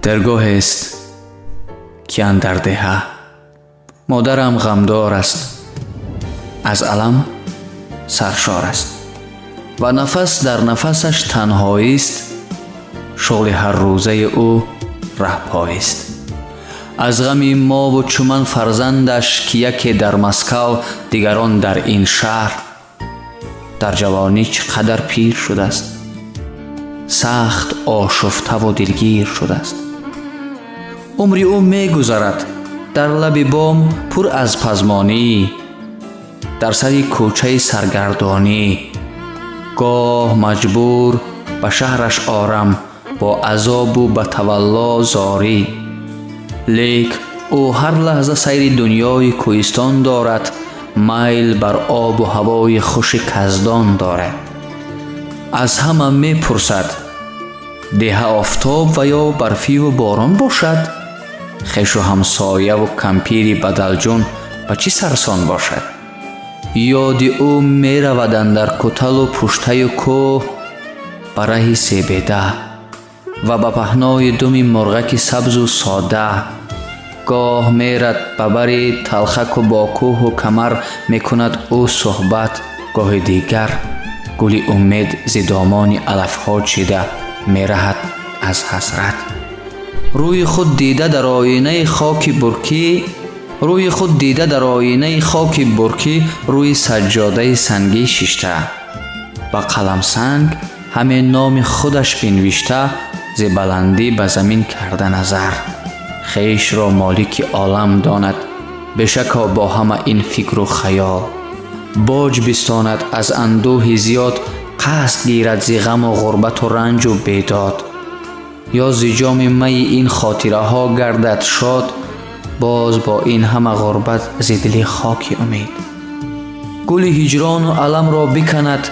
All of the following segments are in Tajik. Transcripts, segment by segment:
Дергоҳест, ки андар деҳа модарам ғамдор аст, аз алам саршор аст ва нафас дар нафасаш танҳоист. Шуғли ҳаррӯзаи ӯ раҳпоист. Аз ғами мову чуман фарзандаш, ки яке дар Москав, дигарон дар ин шаҳр, дар ҷавонӣ чӣ қадар пир шудааст, сахт ошуфтаву дилгир шудааст. Умри ӯ мегузарад дар лаби бом пур аз пазмонӣ, дар сари кӯчаи саргардонӣ. Гоҳ маҷбур ба шаҳраш орам бо азобу ба тавалло зорӣ. Лек ӯ ҳар лаҳза сайри дунёи кӯҳистон дорад, майл бар обу ҳавои хуши Каздон дорад. Аз ҳама мепурсад: деҳа офтоб ва ё барфиву борон бошад? Хешу ҳамсояву кампири бадалҷун ба чӣ сарсон бошад? Ёди ӯ меравад андар куталу пуштаю кӯҳ, ба раҳи себеда ва ба паҳнои думи мурғаки сабзу сода. Гоҳ мерад ба бари талхаку бо кӯҳу камар мекунад ӯ суҳбат, гоҳи дигар гули умед зи домони алафҳо чида мераҳад аз ҳасрат. Рӯи худ дида дар оинаи хоки буркӣ, рӯи худ дида дар оинаи хоки буркӣ, рӯи саҷҷодаи сангӣ шишта, ба қаламсанг ҳаме номи худаш бинвишта, зи баландӣ ба замин карда назар, хешро молики олам донад. Бешако бо ҳама ин фикру хаёл боҷ бистонад аз андӯҳи зиёд, қасд гирад зи ғаму ғурбату ранҷу бедод, ё зи ҷоми майи ин хотираҳо гардад шод. Боз бо ин ҳама ғурбат зи дили хоки умед гули ҳиҷрону аламро биканад,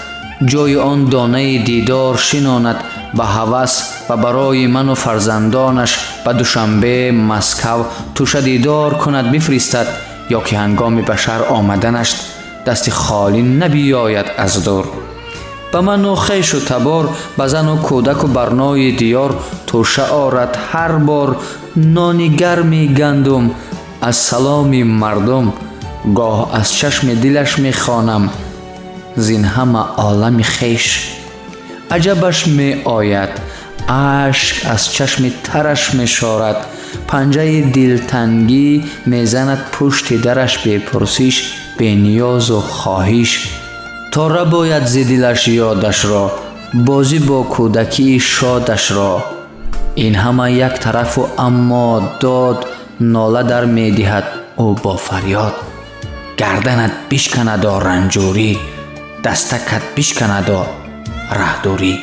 ҷои он донаи дидор шинонад. Ба ҳавас ва барои ману фарзандонаш ба Душанбе, Москав тӯша дидор кунад, бифиристад, ё ки ҳангоми ба шаҳр омаданаш дасти холӣ набиёяд аз дур. Ба ману хешу табор, ба зану кӯдаку барнои диёр тӯша орад ҳар бор нони гарми гандум. Аз саломи мардум гоҳ аз чашми дилаш мехонам зин ҳама олами хеш. Аҷабаш меояд, ашк аз чашми тараш мешорад, панҷаи дилтангӣ мезанад пушти дараш, бепурсиш, бениёзу хоҳиш. То рабояд зи дилаш ёдашро, бозӣ бо кӯдакии шодашро. Ин ҳама як тарафу, аммо дод нола дар медиҳад ӯ бо фарёд: гарданат бишканадо ранҷурӣ, дастакат бишканадо раҳдурӣ.